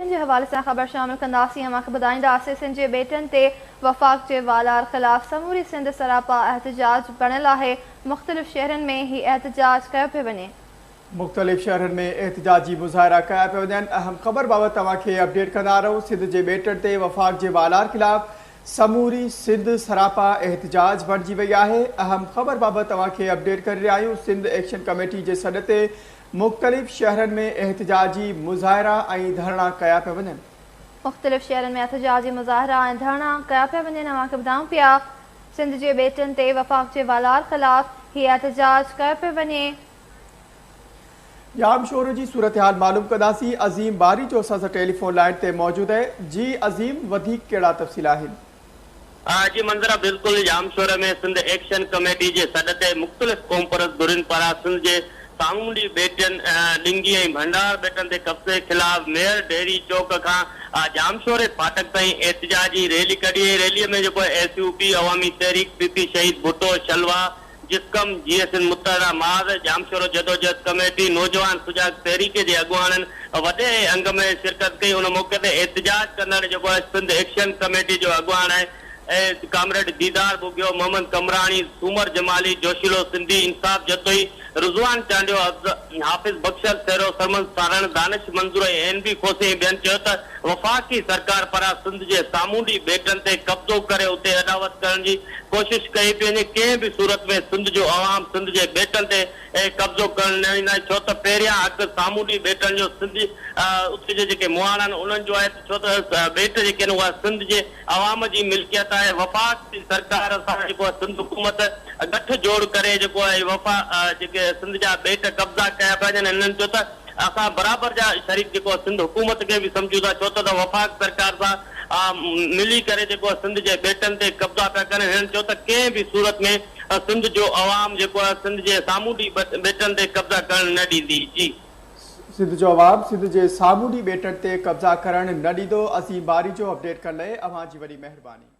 جي حوالي سان خبر شامل ڪنداسين اوهان کي ٻڌائينداسين سنڌ جي ٻيٽن تي وفاق جي والار خلاف سموري سنڌ سراپا احتجاج بڻيل آهي مختلف شهرن ۾ هي احتجاج ڪيو پيو وڃي. مختلف شهرن ۾ احتجاجي مظاهرا ڪيا پيا وڃن اهم خبر بابت توهان کي اپڊيٽ ڪندا رهون سنڌ جي ٻيٽن تي وفاق جي والار خلاف سموري سنڌ سراپا احتجاج بڻجي وئي آهي اهم خبر بابت توهان کي اپڊيٽ ڪري رهيا آهيون سنڌ ايڪشن ڪميٽي جي سڏ تي مختلف شهرن ۾ احتجاجي مظاهرا ۽ ڌرڻا ڪيا پيا وڃن. مختلف شهرن ۾ احتجاجي مظاهرا ۽ ڌرڻا ڪيا پيا وڃن اوهان کي ٻڌايون پيا سنڌ جي ٻيٽن تي وفاق جي والار خلاف هي احتجاج ڪيو پيو وڃي. ڄامشورو جي صورتحال معلوم ڪنداسين عظيم باريجو اسان سان ٽيليفون لائين تي موجود آهي جي عظيم وڌيڪ ڪهڙا تفصيل آهن. جي منظر بلڪل ڄامشوري ۾ سنڌ ايڪشن ڪميٽي جي سڏ تي مختلف قومپرست ڌرين پاران سنڌ جي سامونڊي ٻيٽن ڏنگي ۽ ڀنڊار ٻيٽن تي قبضي خلاف ميهڙ ڊيري چوڪ کان ڄامشوري ڦاٽڪ تائين احتجاجي ريلي ڪڍي وئي ريلي ۾ جيڪو ايس يو پي، عوامي تحريڪ، پي پي شهيد ڀٽو، شلوا، جسقم، جيئي سنڌ متحده محاذ، ڄامشورو جدوجهد ڪميٽي، نوجوان سجاڳ تحريڪ جي اڳواڻن وڏي انگ ۾ شرڪت ڪئي، ان موقعي تي احتجاج ڪندڙ جيڪو آهي سنڌ ايڪشن ڪميٽي جو اڳواڻ آهي ڪامريڊ ديدار ٻگهيو، محمد قمبراڻي، سومر جمالي، جوشيلو سنڌي، انصاف جتوئي، رضوان چانڊيو، حافظ بخشل سيرو، سرمد سارڻ، دانش منظور ۽ اين بي کوسي ۽ ٻين چيو ته وفاقي سرڪار پاران سنڌ جي سامونڊي ٻيٽن تي قبضو ڪري اتي اڏاوت ڪرڻ جي ڪوشش ڪئي پئي وڃي، ڪنهن به صورت ۾ سنڌ جو عوام سنڌ جي ٻيٽن تي قبضو ڪرڻ نه ڏيندا ڇو ته پهريان حق سامونڊي ٻيٽن جو سنڌ اتي جي جيڪي مهاڻا آهن انهن جو آهي ڇو ته ٻيٽ جيڪي آهن اها سنڌ جي عوام جي ملڪيت آهي وفاق جي سرڪار سان جيڪو آهي سنڌ حڪومت ڳٺ جوڙ ڪري جيڪو آهي وفا جيڪي سنڌ جا ٻيٽ قبضا ڪيا پيا وڃن هنن چيو ته اسان برابر جا شريڪ جيڪو سنڌ حڪومت کي به سمجهون ٿا ڇو ته وفاق سرڪار سان ملي ڪري جيڪو سنڌ جي ٻيٽن تي قبضا پيا ڪرن هنن چيو ته ڪنهن به صورت ۾ سنڌ جو عوام جيڪو آهي سنڌ جي سامونڊي ٻيٽن تي قبضا ڪرڻ نه ڏيندي جي. سنڌ جو عوام سنڌ جي سامونڊي ٻيٽن تي قبضا ڪرڻ نه ڏيندو عظيم باريجو اپڊيٽ ڪرڻ لئي اوهان جي وڏي مهرباني.